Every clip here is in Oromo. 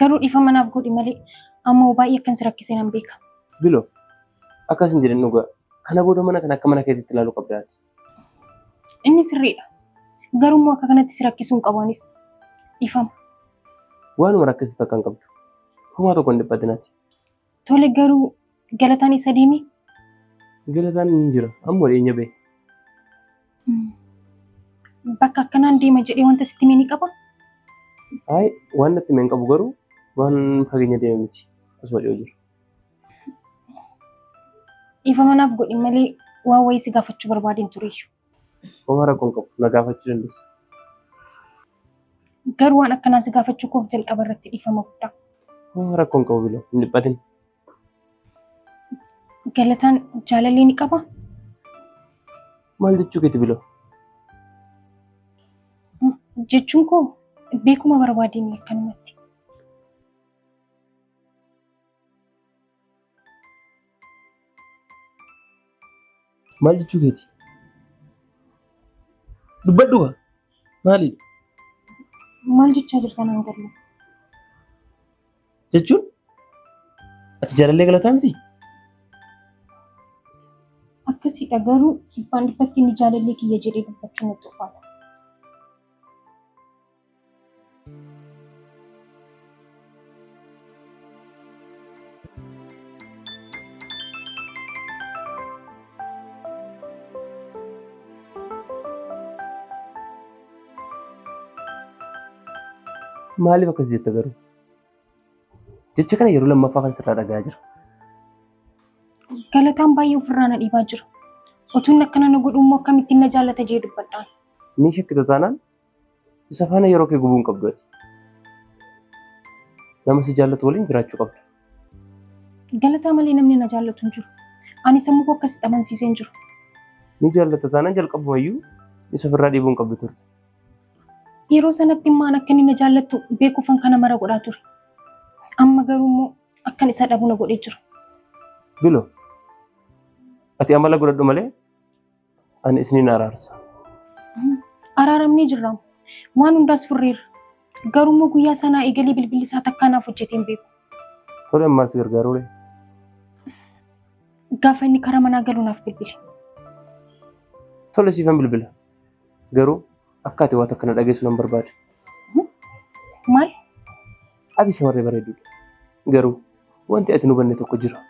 Garuu dhiifama naaf godhi malee amma baay'ee akkan si rakkise nan beeka. Biloo akkas hin jedhin dhugaa. Kana booda mana kana akka mana keetitti ilaaluu qabda ati. Inni sirriidha. Garuu immoo akka kanatti si rakkisuu hin qabu anis. Dhiifama. Waanuma rakkisitu akka hin qabdu. Homaa tokko hin dhiphatin ati. Tole garuu Galataan eessa deeme? Galataan hin jira. Amma dhiyeenya bahe. Bakka akkanaan deema jedhee wanta sitti hime ni qaba? Ayi waan natti hime hin qabu garuu waan fageenya deeme miti. Asuma dhiyoo jira. Dhiifama naaf godhi malee waan wayii si gaafachuu barbaadeen tureeyyu. Homaa rakkoo hin qabu. Na gaafachuu dandeessa. Garuu waan akkanaa si gaafachuu koof jalqaba irratti dhiifama guddaa. Homaa rakkoo hin qabu Biloo. Hin dhiphatin. Galataan jaalallee ni qabaa? Maal jechuu keeti Biloo? Jechuun koo beekuma barbaadeen akkanumatti. Maal jechuu keeti? Dubbadhu kaa. Maalidha? Maal jechaa jirta naan galle? Jechuun ati jaalallee Galataa miti? Akkasiidha garuu dhibbaan dhibbatti inni jaalallee kiyya jedhee dubbachuun natti ulfaata. Maaliif akkas jetta garuu? Jecha kana yeroo lammaffaa kan sirraa dhaga'aa jira. Galataan baay'ee ofirraa na dhiibaa jira. Utuu inni akkana na godhu immoo akkamittiin na jaallata jee dubbadhaan. Ni shakkita taanaan isa faana yeroo kee gubuu hin qabdu ati. Nama si jaallatu waliin jiraachuu qabda. Galataa malee namni na jaallatu hin jiru. Ani sammuu koo akkasitti amansiisee hin jiru. Ni jaallata taanaan jalqabumayyuu isa ofirraa dhiibuu hin qabdu turte. Yeroo sanatti immoo an akka inni na jaallattu beekuufan kana mara godhaa ture. Amma garuu immoo akkan isa dhabu na godhee jira. Bilo, ati amala godhadhu malee ani isiniin araarsa. Araaramnee jirra. Waan hundaas furreerra. Garuu immoo guyyaa sanaa eegalee bilbilli isaa takkaa naaf hojjetee hin beeku. Tole maal si gargaaruu ree? Gaafa inni karaa manaa galu naaf bilbili. Tole siifan bilbila. Garuu akka ati waa takka na dhageessu nan barbaada. Maal? Ati shamarree bareedduudha. Garuu wanti ati hin hubanne tokko jira.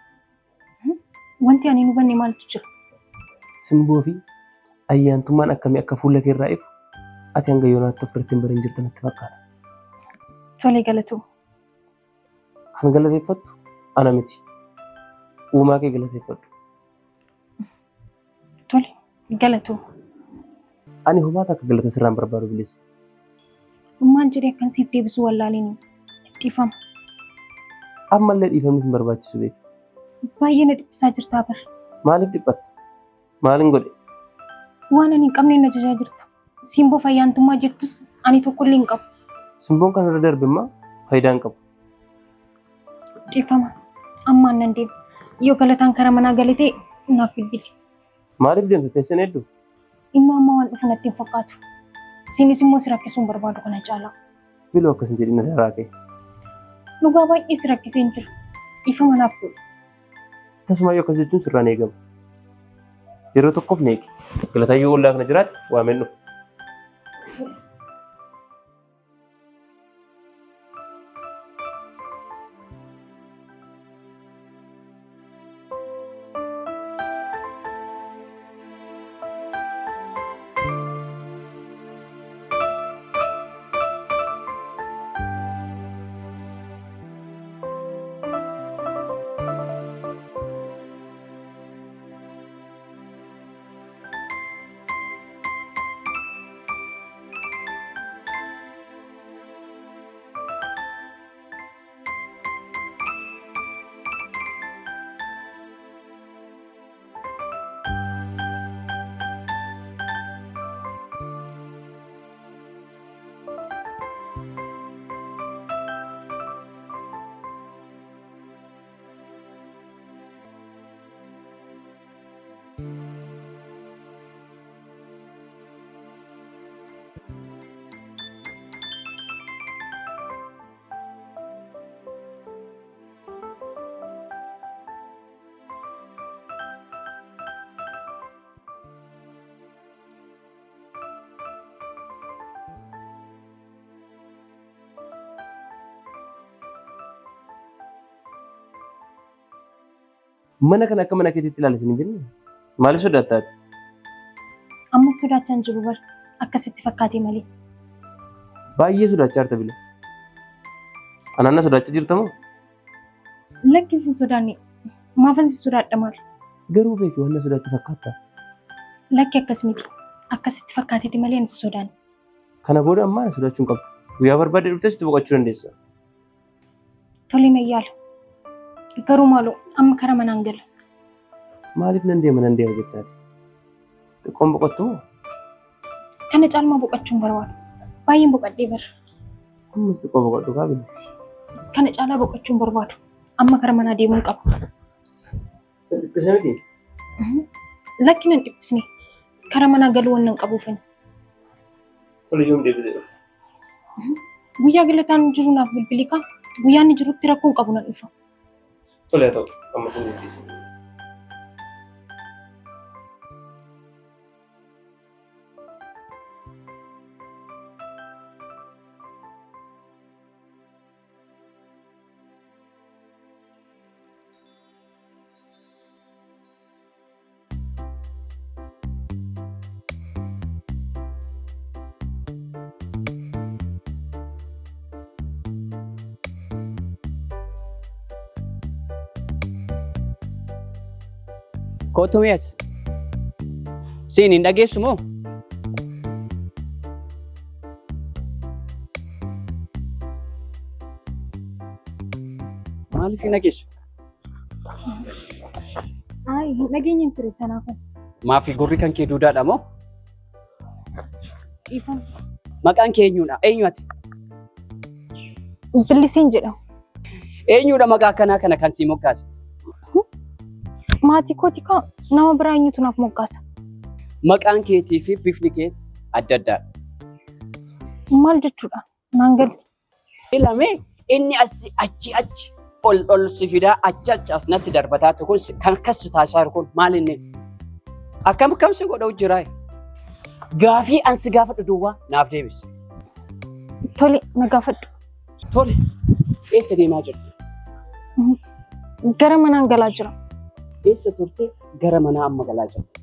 Wanti ani hin hubanne maaltu jira? Simboo fi ayyaantummaan akkamii akka fuula kee irraa ifu ati hanga yoonaatti ofirratti hin barin jirta natti fakkaata. Tole galatoo. Kan galateeffattu ana miti. Uumaa kee galateeffadhu. Tole galatoo. Ani homaa takka galata sirraa hin barbaadu bilisa. Maal jedhee akkan siif deebisu wallaaleen dhiifama. Ammallee dhiifamni sin barbaachisu beeki. Baay'ee na dhiphisaa jirtaa bar. Maaliif dhiphatta? Maalin godhe? Waan ani hin qabneen na jajaa jirta. Simboo fayyaantummaa jettus ani tokkollee hin qabu. Simboon kan irra darbe immoo faayidaa hin qabu. Dhiifama. Ammaan nan deema. Yoo Galataan kara manaa gale ta'e naaf bilbili. Maaliif deemta teesseen hedduu? Innoo amma waan dhufu natti hin fakkaatu. Isinis immoo si rakkisuu hin barbaadu kana caalaa. Biloo akkas hin jedhin adaraa kee. Dhugaa baay'ee si rakkisee hin jiru. Dhiifama naaf godhi. Tasumaayyuu akkas jechuun sirraa hin eegamu. Yeroo tokkoof na eegi. Galataan yoo ollaa kana jiraate waameen dhufa. Tole. Mana kana akka mana keetiitti ilaali siin hin jenne? Maaliif sodaatta ati? Amma sodaachaa hin jiru bar. Akkasitti fakkaate malee. Baay'ee sodaachaa jirta Bile. Anaan na sodaachaa jirta moo? Lakki sin sodaanne. Maafan si sodaadha maal? Garuu beeki waan na sodaatti fakkaata. Lakki akkas miti. Akkasitti fakkaateeti malee ani si sodaanne. Kana booda ammaa na sodaachuu hin qabdu. Guyyaa barbaadde dhuftee sitti boqochuu dandeessa. Tole nan yaala. Garuu maaloo amma kara manaan gala. Maaliif nan deema nan deema jettaati? Xiqqoon boqottu moo? Kana caalmaa boqochuu hin barbaadu. Baay'een boqadhee bara. Ammas xiqqoo boqodhu kaa Bile. Kana caalaa boqochuu hin barbaadu. Amma kara manaa deemuun qaba. Sin dhiphise miti? Lakki nan dhiphisne. Kara manaa galuu waan nan qabuufin. Tole yoom deebitee dhufta? Guyyaa galataan jiru naaf bilbili kaa. Guyyaa inni jirutti rakkoo hin qabu nan dhufa. Tole haa ta'u amma sin dhiphise. Kootu mee as. Siin hin dhageessu moo? Maaliif hin dhageessu? Ayi hin dhageenye ture sanaafuu. Maafi gurri kan kee duudaadha moo? Dhiifama. Maqaan kee eenyudha? Eenyu ati? Billiseen jedhama. Eenyudha maqaa akkanaa kana kan sii moggaase? Maatii kooti kaa nama biraa eenyutu naaf moggaasa? Maqaan keetii fi bifni kee adda addaadha. Maal jechuudha? Naan galu. Ilame inni asi achi achi ol ol si fidaa achi achi as natti darbataa ture kun kan akkas si taasisaa jiru kun maal inni? Akkam akkam si godhau jira? Gaafii an si gaafadhu duwwaa naaf deebisi. Tole na gaafadhu. Tole eessa deemaa jirta? Gara manaan galaa jira. Eessa turte gara manaa amma galaa jirta?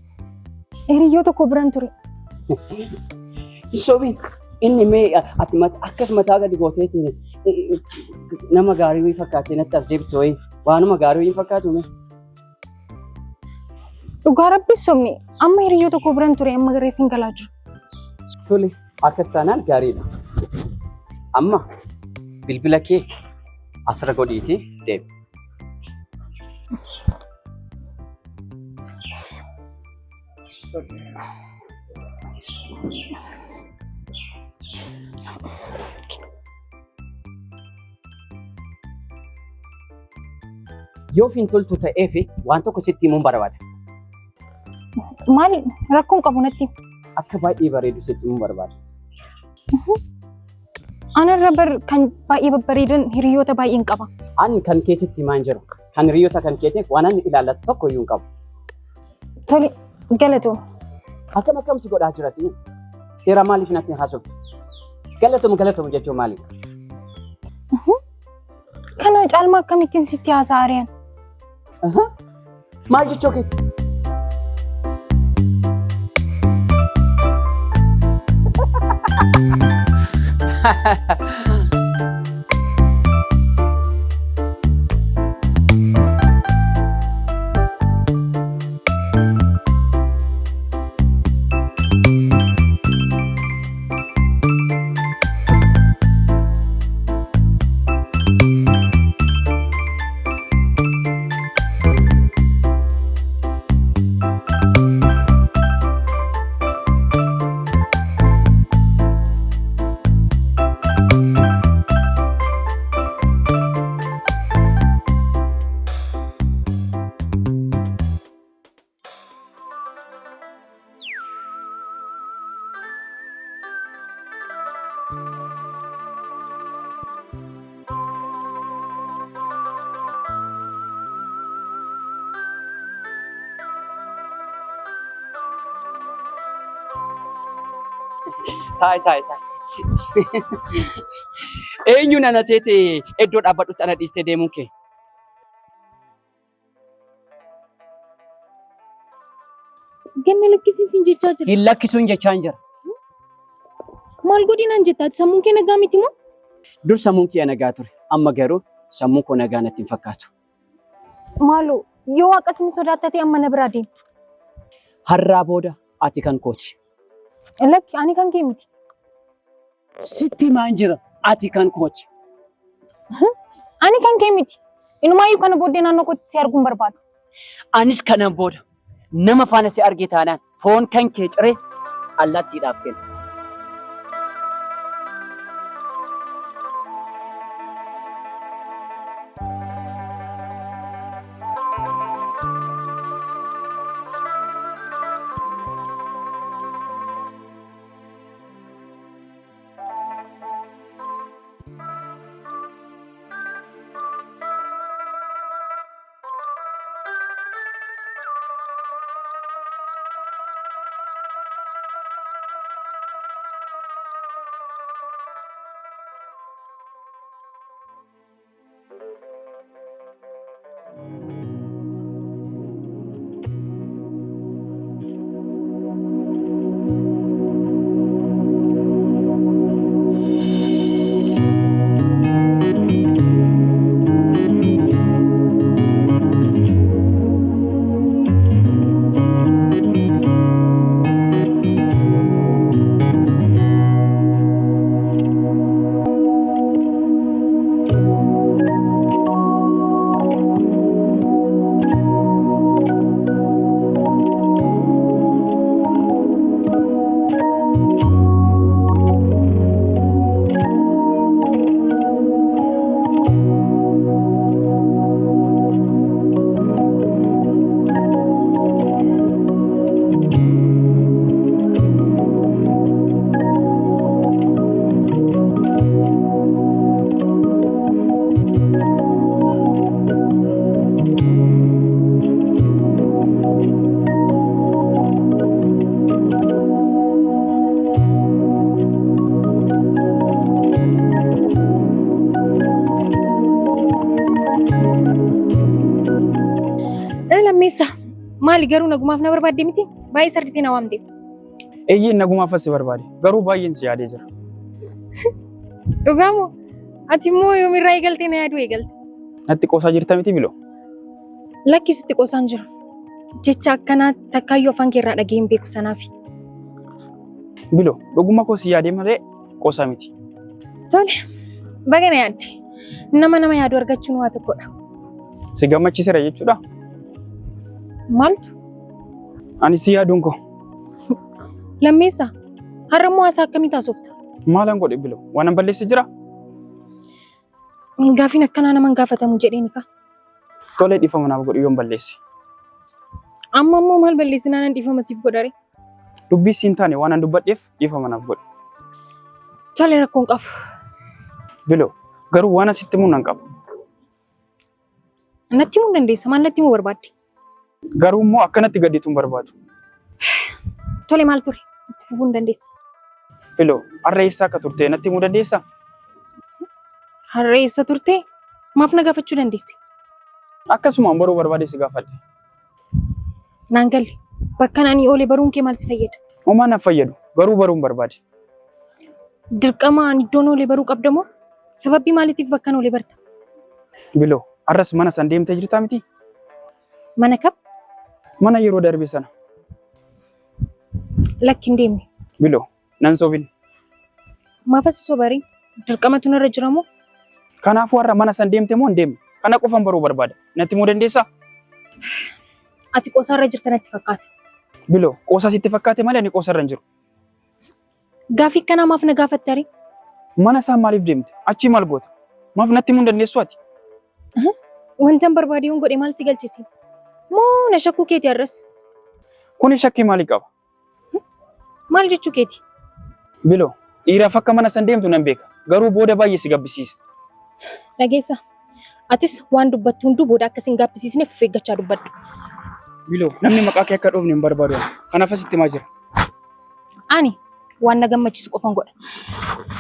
Hiriyyoo tokko biran ture. Hin sobiin. Inni mee ati akkas mataa gadi gooteetiin nama gaarii wayii fakkaattee natti as deebite wayii waanuma gaarii wayii fakkaatu mee. Dhugaa rabbi sobni amma hiriyyoo tokko biran ture amma reefin galaa jira. Tole akkas taanaan gaariidha. Amma bilbila kee asirra godhiitii deemi. Yoo hin toltu ta'eef waan tokko sitti himuun barbaada. Maali rakkoon qabu natti? Akka baay'ee bareedu sitti himuun barbaada. Anarra bar kan baay'ee babbareedan hiriyoota baay'een qaba. Ani kan keessatti himaa hin jiru. Kan hiriyoota kan keetiif waan ani ilaallatu tokko iyyuu hin qabu. Tole galatoo. Akkam akkam si godhaa jira si? Seera maaliif natti haasoftu? Galatoom galatoom jechuun maali? Kana caalmaa akkamittiin sitti haasa'a ari'an? Maal jechuu keeti? Taa'i taa'i taa'i. Eenyu nana seete iddoo dhaabbadhutti ana dhiistee deemuun kee? Ganna lakkisiisin jechaa jira. Hin lakkisuun jechaan jira. Maal godhi naan jetta? Ati sammuun kee nagaa miti moo? Dur sammuun kiyya nagaa ture. Amma garuu sammuun koo nagaa natti hin fakkaatu. Maaloo yoo waaqa isin sodaatta ta'e amma na biraa deemi. Har'aa booda ati kan kooti. Lakki ani kan kee miti. Sitti himaan jira ati kan kooti. Ani kan kee miti. Inumaayyuu kana booddee naannoo kootti si arguun barbaadu. Anis kanan booda nama faana si argee taanaan foon kan kee ciree allaattiidhaaf kenna. Lammeessa maali garuu nagumaaf na barbaadde miti baay'ee sarditee na waamte. Eeyyeen nagumaaf as si barbaade garuu baay'een si yaadee jira. Dhugaa moo? Ati immoo yoomirraa eegaltee na yaaduu eegalte? Natti qoosaa jirta miti biloo? Lakki sitti qoosaan jiru. Jecha akkanaa takkaayyuu afaan kee irraa dhaga'ee hin beeku sanaafi. Biloo dhuguma koo si yaadee malee qoosaa miti. Tole baga na yaadde. Nama nama yaadu argachuun waa tokkodha. Si gammachiiseera jechuudha. Maaltu? Ani si yaaduun koo. Lammeessa har'a immoo haasaa akkamii taasofta? Maalan godhe biloo? Waanan balleesse jira? Gaafiin akkanaa naman gaafatamu jedheeni kaa. Tolee dhiifama naaf godhi yoon balleesse. Amma immoo maal balleessinaa nan dhiifama siif godhare? Dubbii siin taane waanan dubbadheef dhiifama naaf godhi. Tole rakkoon qabu. Biloo garuu waan asitti himuu nan qaba. Natti himuu dandeessa. Maal natti himuu barbaadde? Garuu immoo akkanatti gadditu hin barbaadu. Tole maal ture? Itti fufuu hin dandeessa. Biloo har'a eessa akka turte natti himuu dandeessaa? Har'a eessa turte? Maaf na gaafachuu dandeesse? Akkasumaan baruu barbaade si gaafadhe. Naan galle. Bakkan ani oole baruun kee maal si fayyada? Homaa na fayyadu garuu baruun barbaade. Dirqama ani iddoon oole baruu qabda moo? Sababbii maaliitiif bakkan oole barta? Biloo har'as mana san deemtee jirtaa miti? Mana kam? Mana yeroo darbe sana. Lakki hin deemne. Biloo nan sobin. Maaf asi sobarii? Dirqamatu narra jira moo? Kanaafuu har'a mana san deemte moo hin deemne? Kana qofan baruu barbaada. Natti himuu dandeessaa? Ati qoosaarra jirta natti fakkaata. Biloo qoosaa sitti fakkaate malee ani qoosarra hin jiru. Gaafii akkanaa maaf na gaafatta ree? Mana isaa maaliif deemte? Achii maal goota? Maaf natti himuu hin dandeessu ati? Wantan barbaade yoon godhe maal si galchisi? Moo na shakkuu keeti har'as? Kuni shakkii maalii qaba? Maal jechuu keeti? Biloo, dhiiraaf akka mana san deemtu nan beeka. Garuu booda baay'ee si gabbisiisa. Dhageessa. Atis waan dubbattu hunduu booda akka sin gaabbisiisneef of eeggachaa dubbadhu. Biloo, namni maqaa kee akka dhoofne hin barbaadu. ani. Kanaaf asitti himaa jira. Ani waan na gammachiisu qofan godha.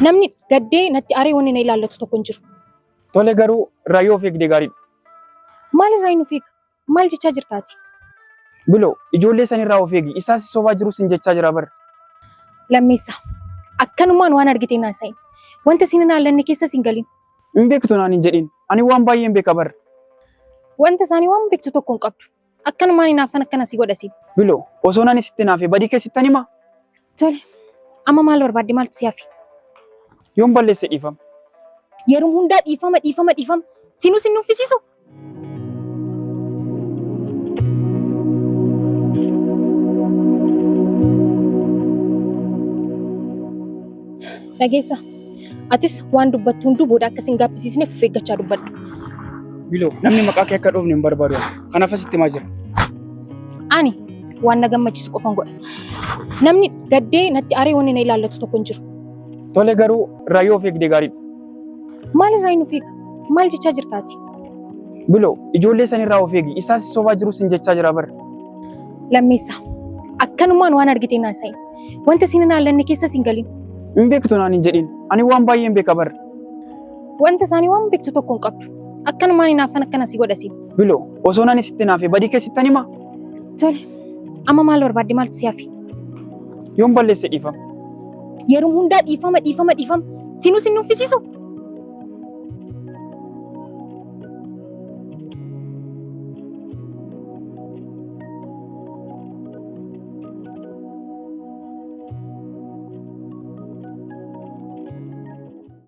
Namni gaddee natti aree wanni na ilaallatu tokko hin jiru. Tole garuu irraa yoo of eegde gaariidha. Maal irraa hin of eega? Maal jechaa jirta ati? Biloo ijoollee sanirraa of eegi. Isaa si sobaa jirus hin jechaa jira bar. Lammeessa akkanumaan waan argite hin haasa'in. Wanta isin hin haallanne keessas hin galin. Hin beektu naan hin jedhin. Ani waan baay'een beeka bar. Wanta isaanii waan beektu tokko hin qabdu. Akkanumaan hinaaffan akkana si godha siin. Biloo osoo nani sitti naafe badii keessittan himaa? Tole amma maal barbaadde maaltu si hafe? Yoon balleesse dhiifama. Yeroo hundaa dhiifama dhiifama dhiifama. Sinuu sin nuffisiisu? Dhageessa. Atis waan dubbattu hunduu booda akka sin gaabbisiisneef of eeggachaa dubbadhu. Biloo namni maqaa kee akka dhoofne hin barbaadu. Kanaaf asitti himaa jira. Ani waan na gammachiisu qofan godha. Namni gaddee natti aaree wanni na ilaallatu tokko hin jiru. Tole garuu irraa yoo of eegde gaariidha. Maal irraa hin of eega? Maal jechaa jirta ati? Biloo ijoollee sanirraa of eegi. Isaa si sobaa jirus hin jechaa jira bar. Lammeessa akkanumaan waan argite hin haasa'in. Wanta isin hin haallanne keessas hin galin. Hin beektu naan hin jedhin. Ani waan baay'een beeka bar. Wanta isaanii waan beektu tokko hin qabdu. Akkanumaan hinaaffan akkana si godha siin. Biloo osoo nani sitti naafe badii keessittan himaa? Tole amma maal barbaadde maaltu si hafe? Yoon balleesse dhiifama. Yeroo hundaa dhiifama dhiifama dhiifama. Sinuu sin nuffisiisu?